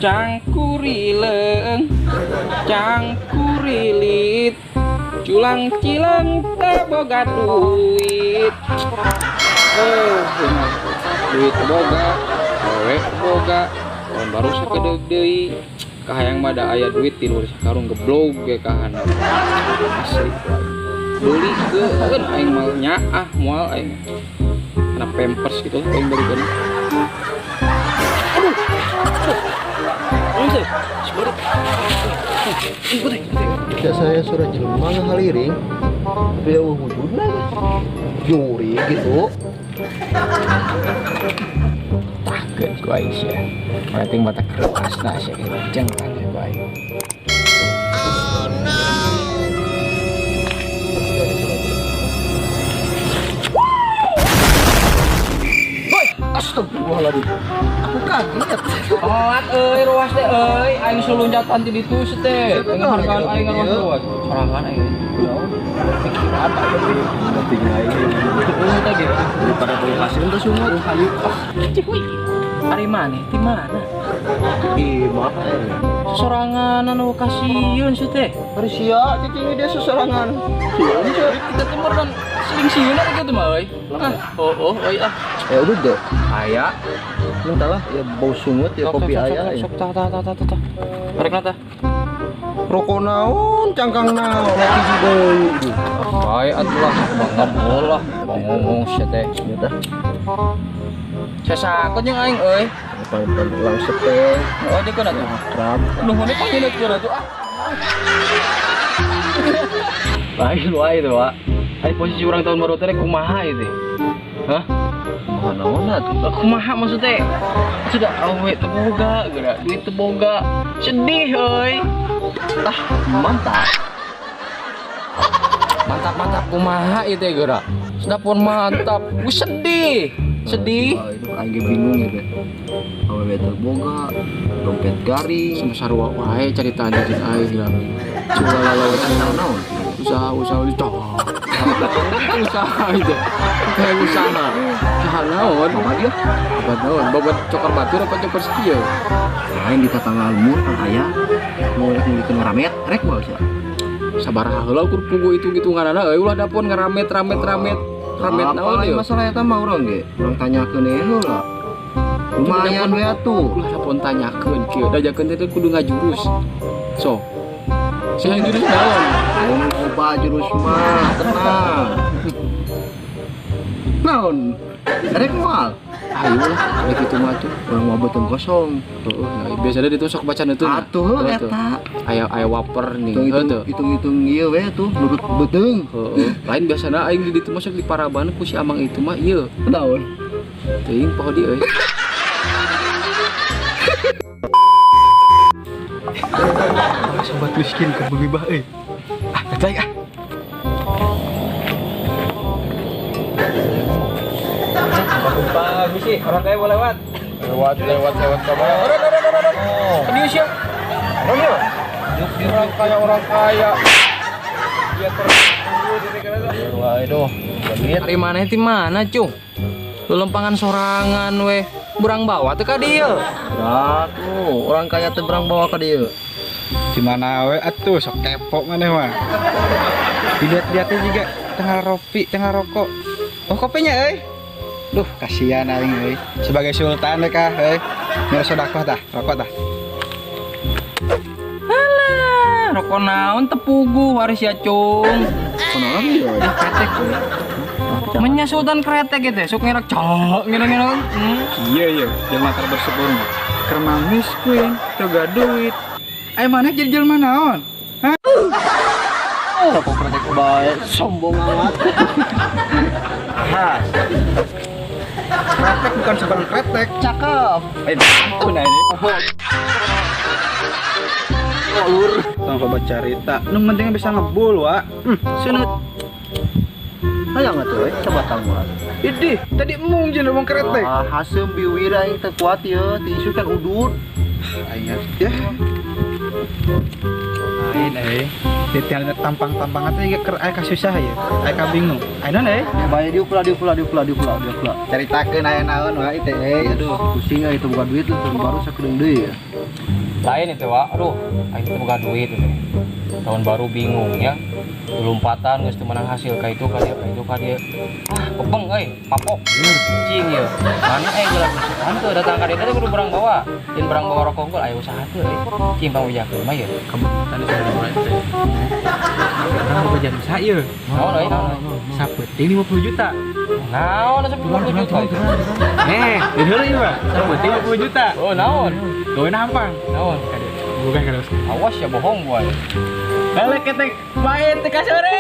Cangkurileung, cangkurilit, culang cilang teu boga duit. Duit boga, awewe boga, tahun baru sakedeug deui. Kahayang mah da aya duit di luhur sakarung geblog ge kahandap. Asli wae. Beulikeun aing mah nyaah moal aing. Kana pampers gitu aing beulikeun. Aduh. Ya saya suruh jelema ngahaliring tapi eueuh wujudna juri gitu. Tahkeun ku aing sia. Rating mata kerasna sia jeung kan ku aing. Oh no. Woi, astagfirullahaladzim. Aku kaget. Telat euy ruas teh euy, aing suluncatan ti ditu teh. Ngahargaan aing ngaruas. Sorangan aing. Pikiran aing. Penting aing. Heeh teh gitu. Daripada beli hasil teh sungut. Hayu. Cihuy. Ari maneh ti mana? Di mana? Sorangan anu kasieun sih teh. Ari sia cicing dia sesorangan. Sieun sih. Kita timur dan seling sieun eta kitu mah euy. Ah, oh euy ah. Ya udah deh. Aya. Mintalah ya bau sungut ya kopi aya. Sok tah tah tah tah tah. Rek tah. Rokok naon, cangkang naon, hiji deui. Bae atuh lah, bangga bola, ngomong sia teh. Ya tah. Sasakot jeung aing euy. Pan-pan ulang sepeng. Oh, di kana tuh. Akrab. Nuhun panggil kana tuh ah. Lain wae tuh, Pak. Ari posisi urang tahun baru teh kumaha ieu teh? Hah? Kumaha naon atuh? Kumaha maksudnya? Sudah awe teu boga, geura duit teu boga. Sedih euy. Ah, mantap. Mantap-mantap kumaha ieu teh geura? Sudah pun mantap. Gue sedih. Sedih. Aing ge bingung ya teh. Awewe teu boga, dompet garing. Sama sarua wae carita anjeun aing geura. Culalalawetan naon? Usaha-usaha di usaha itu. Kayak usaha. Usaha naon? Babat ya? Babat naon? Babat cokor batur apa cokor sekieu? Lain di tetangga lembur kan aya mau rek ngulikeun ngaramet, rek moal sia. Sabaraha heula ukur pugu hitung-hitunganana euy ulah dapon ngaramet ramet ramet. Ramet naon ieu? Masalah eta mah urang ge. Urang tanyakeun we heula. Lumayan we atuh. Ulah dapon tanyakeun kieu. Dajakeun teh kudu ngajurus. So. Saya jurus naon? Aing loba jurus mah, tenang. Naon? Rek moal. Ayo lah, rek itu mah tuh. Urang mah beuteung kosong. Heeh, nah, biasanya ditusuk bacaan itu. Atuh eta. Aya aya waper nih. Hitung-hitung ieu we tuh nurut beuteung. Heeh. Lain biasana aing di ditu masuk di paraban ku si amang itu mah ieu. Naon? Teuing poho di euy. Sobat miskin ke bebibah euy. Ah, datang ah. Bagus sih, orang kaya boleh lewat. Lewat, lewat, lewat ke mana? Orang, orang, orang, orang. Ini siapa? Orang ya? Orang kaya, orang kaya. Dia terus di negara. Wah, itu. Hari mana itu mana, Cung? Lelempangan sorangan weh. Berang bawa teu ka dieu. Nah, tuh, orang kaya teu berang bawa ka dieu. Di mana we atuh sok kepo maneh mah. Dilihat-lihatnya juga tengah ropi, tengah rokok. Oh, kopinya euy. Duh, kasihan aing euy. Sebagai sultan deh kah euy. Nyuruh sedekah tah, rokok tah. Alah, rokok naon tepuguh waris ya, Cung. Kunaon ieu? Kretek. Menya sultan kretek gitu, sok ngerak cok, ngerak-ngerak. Iya iya, jelma tar bersyukur mah. Keur miskin, teu gaduh duit. Ayo mana jadi jelma naon? Hah? Rokok kretek bae, sombong amat. Has. Kretek bukan sembarang kretek. Cakep. Eh, nah ini. Oh, lur. Tong coba carita. Nu penting bisa ngebul, wa. Sunut. Hayang atuh we, coba tangguhan. Idih, tadi mung jeung ngomong kretek. Ah, haseum biwir aing teu kuat ieu, tisu kan udud. Aing ya. Lain eh. Titian tampang-tampang teh keur aya kasusah ya. Aya kabingung. Aya naon eh? Bae diuk lah, diuk lah, diuk lah, diuk lah, diuk lah. Caritakeun aya naon wae teh eh. Aduh. Pusing ah, itu bukan duit lah, tahun baru sakedeung deui ya. Lain itu, Wak. Aduh, aing teh boga duit itu. Tahun baru bingung ya. Lompatan geus teu menang hasil ka itu ka dieu ka itu ka dieu. Ah, kepeng euy, papok. Cing ieu. Mana gelas usaha teu datang ka dieu teh kudu barang bawa. Lain barang bawa rokok unggul aya usaha teu euy. Cing pangbejakeun mah ieu. Tadi saya mulai teh. Urang boga jam usaha ieu. Naon euy, naon euy? Sapeuting 50 juta. Naon asa 50 juta? Eh, ini heula ieu mah. Sapeuting 50 juta. Oh, naon? Gawe hampang. Naon? Bukan kalau Awas ya bohong gua. Balik ketek main teh sore.